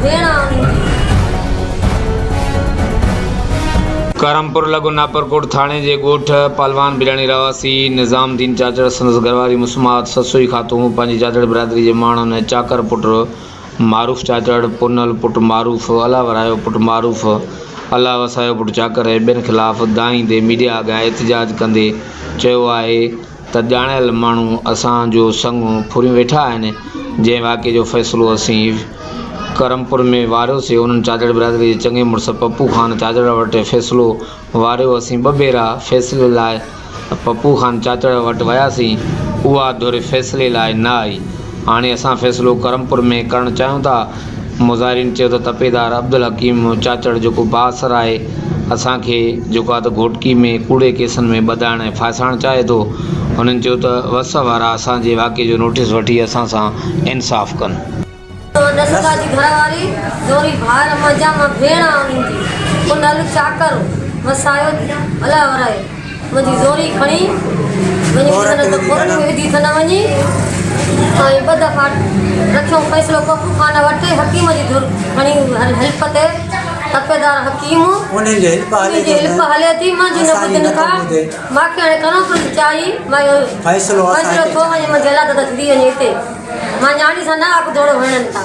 ڀيڻ آهيان انهن جي. ڪرمپور لڳ ناپرڪوٽ ٿاڻي جي ڳوٺ پهلوان برياڻي رهواسي نظام الدين چاچڙ سندس گهرواري مسمات سسئي خاتون پنهنجي چاچڙ برادري جي ماڻهن چاڪر پٽ معروف چاچڙ، پنهل پٽ معروف، الله ورايو پٽ معروف، الله وسايو پٽ چاڪر ۽ ٻين خلاف دانهيندي ميڊيا اڳيان احتجاج ڪندي چيو آهي ته ڄاڻايل ماڻهو اسان جو سڱ ڦريون ويٺا آهن، جنهن واقعي جو فيصلو اسين ڪرمپور ۾ واريوسي انهن چاچڙ برادري جي چڱي مڙس پپو خان چاچڙ وٽ فيصلو واريو اسين ٻه ڀيرا فيصلي لاء پپو خان چاچڙ وٽ وياسين، اها ڌر فيصلي لاء نه آئي. هاڻي اسان فيصلو ڪرمپور ۾ ڪرڻ چاهيون ٿا. مظاهرين چيو ته تپيدار عبدالحڪيم چاچڙ جيڪو بااثر آهي، اسان کي جيڪو آهي ته گهوٽڪي ۾ ڪوڙي ڪيسن ۾ ٻڌائڻ ۽ ڦاسائڻ چاهي ٿو. هنن چيو ته وس وارا اسان جي واقعي جو نوٽيس وٺي اسان سان انصاف ڪن. نصرالله جي گهر واري زوري ڀائر منهنجا مان ڀيڻ آ انهن جي پنهل چاڪر وسايو الله ورايو منهنجي زوري کڻي وڃي ٿن ته ڦورن ۾ وڌي ٿن وڃي ۽ ٻه دفعا رکيو فيصلو پپو خان وٽ حڪيم جي ڌر کڻي هيلپ تي تپيدار حڪيم انهن جي هيلپ هلي ٿي منهنجي نه ٻڌن ٿا ماکي هاڻي ڪرڻو پيو چاهي فيصلو ٿو وڃي منهنجي اولاد ته ٿي وڃي هتي مان نياڻي سان نه آڪ ڌوڙو هڻن ٿا.